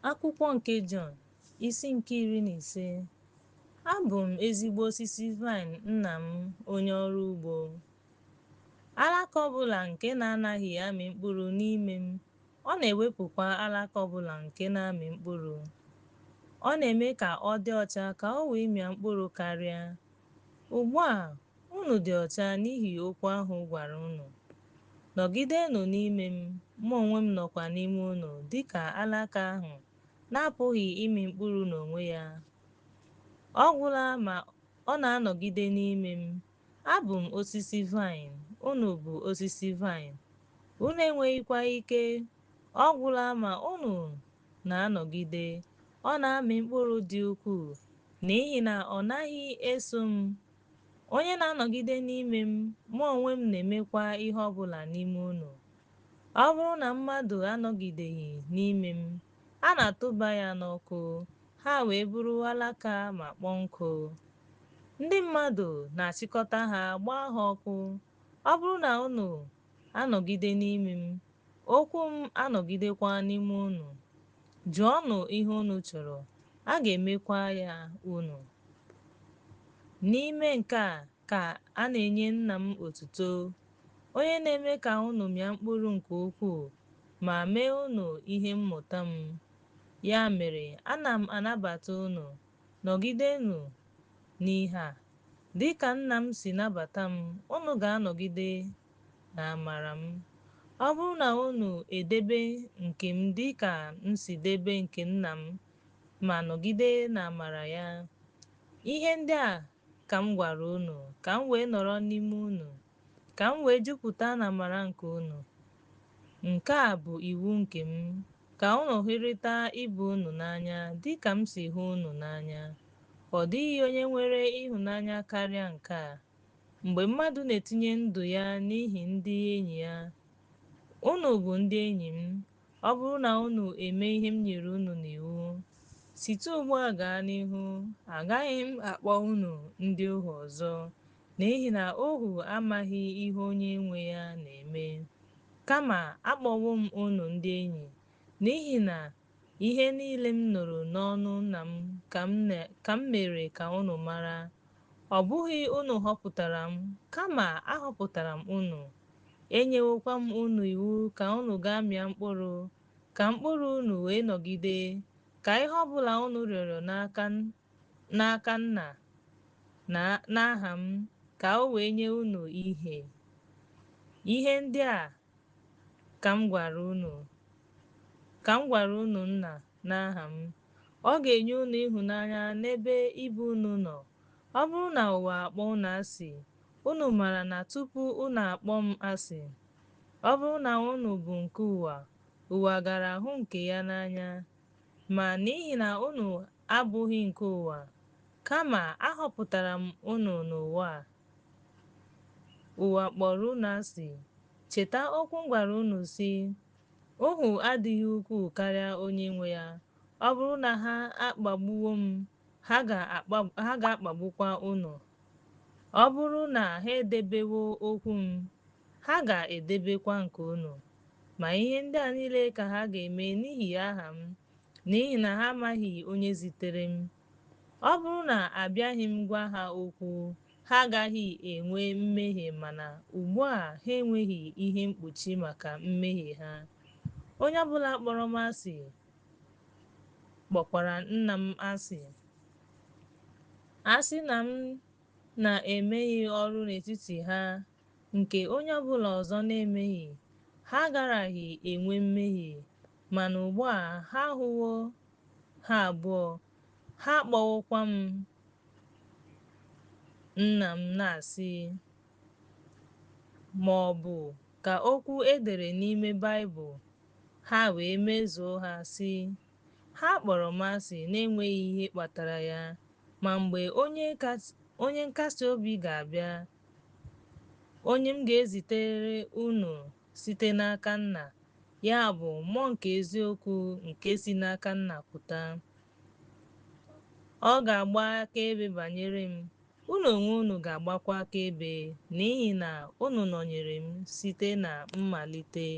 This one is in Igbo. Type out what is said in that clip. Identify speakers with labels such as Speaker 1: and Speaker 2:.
Speaker 1: Akwụkwọ nke Jọn, isi nke 15. Abụ m ezigbo osisi vaịn, nna m onye ọrụ ugbo. Alaka ọbụla nke na-anaghị amị mkpụrụ n'ime m, ọ na-ewepụkwa alaka ọbụla nke na-amị mkpụrụ. Ọ na-eme ka ọ dị ọcha ka o wee mịa mkpụrụ karịa. Ugbu a unu dị ọcha n'ihi okwu ahụ gwara unu. Nọgidenụ n'ime m, mụ onwe m nọkwa n'ime unu, dịka alaka ahụ na-apụghị ịmị mkpụrụ n'onwe ya, ọ gwụla ma ọ na-anọgide n'ime m. Abụ m osisi vaịn, unu bụ osisi vaịn. Unu enweghịkwa ike, ọ gwụla ma unu na-anọgide, ọ na-amị mkpụrụ dị ukwuu, n'ihi na ọ naghị eso m. Onye na-anọgide n'ime m, mụ onwe m na-emekwa ihe ọ bụla n'ime unu. Ọ bụrụ na mmadụ anọgideghị n'ime m, a na-atụba ya n'ọkụ, ha wee bụrụ alaka ma kpọọ nkụ. Ndị mmadụ na-achịkọta ha gbaa ha ọkụ. Ọ bụrụ na unu anọgide n'ime m, okwu m anọgidekwa n'ime unu, jụọnụ ihe unu chọrọ, a ga-emekwa ya unu. N'ime nke a ka a na-enye nna m otuto, onye na-eme ka unu mịa mkpụrụ nke ukwuu ma mee unu ihe mmụta m. Ya mere, ana m anabata unu, nọgidenụ n'ihe a. Dị ka nna m si nabata m, unu ga-anọgide n'amara m. Ọ bụrụ na unu edebe nke m dị ka m si debe nke nna m ma nọgide n'amara ya. Ihe ndị a ka m gwara unu, ka m wee nọrọ n'ime unu, ka m wee jupụta n'amara nke unu. Nke a bụ iwu nke m, ka unu hụrịta ibe unu n'anya dị ka m si hụ unu n'anya. Ọ dịghị onye nwere ịhụnanya karịa nke a, mgbe mmadụ na-etinye ndụ ya n'ihi ndị enyi ya. Unu bụ ndị enyi m, ọ bụrụ na unu eme ihe m nyere unu n'iwu. Site ugbu a gaa n'ihu, agaghị m akpọ unu ndị ohu ọzọ, n'ihi na ohu amaghị ihe onye nwe ya na-eme. Kama akpọwo m unu ndị enyi, n'ihi na ihe niile m nụrụ n'ọnụ nna m ka m mere ka unu mara. Ọ bụghị unu họpụtara m, kama ahọpụtara m unu. Enyewokwa m unu iwu ka unu gaa mịa mkpụrụ, ka mkpụrụ unu wee nọgide, ka ihe ọ bụla unu rịọrọ n'aka nna n'aha m, ka o wee nye unu ihe. Ihe ndị a ka m gwara unu nna n'aha m. Ọ ga-enye unu ịhụnanya n'ebe ibe unu nọ. Ọ bụrụ na ụwa akpọ unu asị, unu maara na tupu unu akpọ m asị. Ọ bụrụ na unu bụ nke ụwa, ụwa gara ahụ nke ya n'anya. Ma n'ihi na unu abụghị nke ụwa, kama ahọpụtara m unu n'ụwa, ụwa kpọrọ unu asị. Cheta okwu m gwara unu sị, ohu adịghị ukwuu karịa onye nwe ya. Ọ bụrụ na ha akpagbuwo m, ha ga-akpagbukwa unu. Ọ bụrụ na ha edebewo okwu m, ha ga-edebekwa nke unu. Ma ihe ndị a niile ka ha ga-eme n'ihi aha m, n'ihi na ha amaghị onye zitere m. Ọ bụrụ na abịaghị m gwa ha okwu, ha agaghị enwe mmehie, mana ugbu a ha enweghị ihe mkpuchi maka mmehie ha. Onye ọbụla kpọrọ m asị kpọkwara nna m asị. Asị na m na-emeghị ọrụ n'etiti ha nke onye ọbụla ọzọ na-emeghị, ha agaraghị enwe mmehie, mana ugbu a ha ahụwo ha abụọ, ha akpọwokwa m nna m na-asị, ma ọ bụ ka okwu e dere n'ime Baịbụl ha wee mezuo ha sị, ha kpọrọ m asị na-enweghị ihe kpatara ya. Ma mgbe onye nkasi obi ga-abịa, onye m ga-ezitere unu site n'aka nna, ya bụ mmụọ nke eziokwu nke si n'aka nna pụta, ọ ga-agba akaebe banyere m. Unu onwe unu ga-agbakwa akaebe, n'ihi na unu nọnyere m site na mmalite.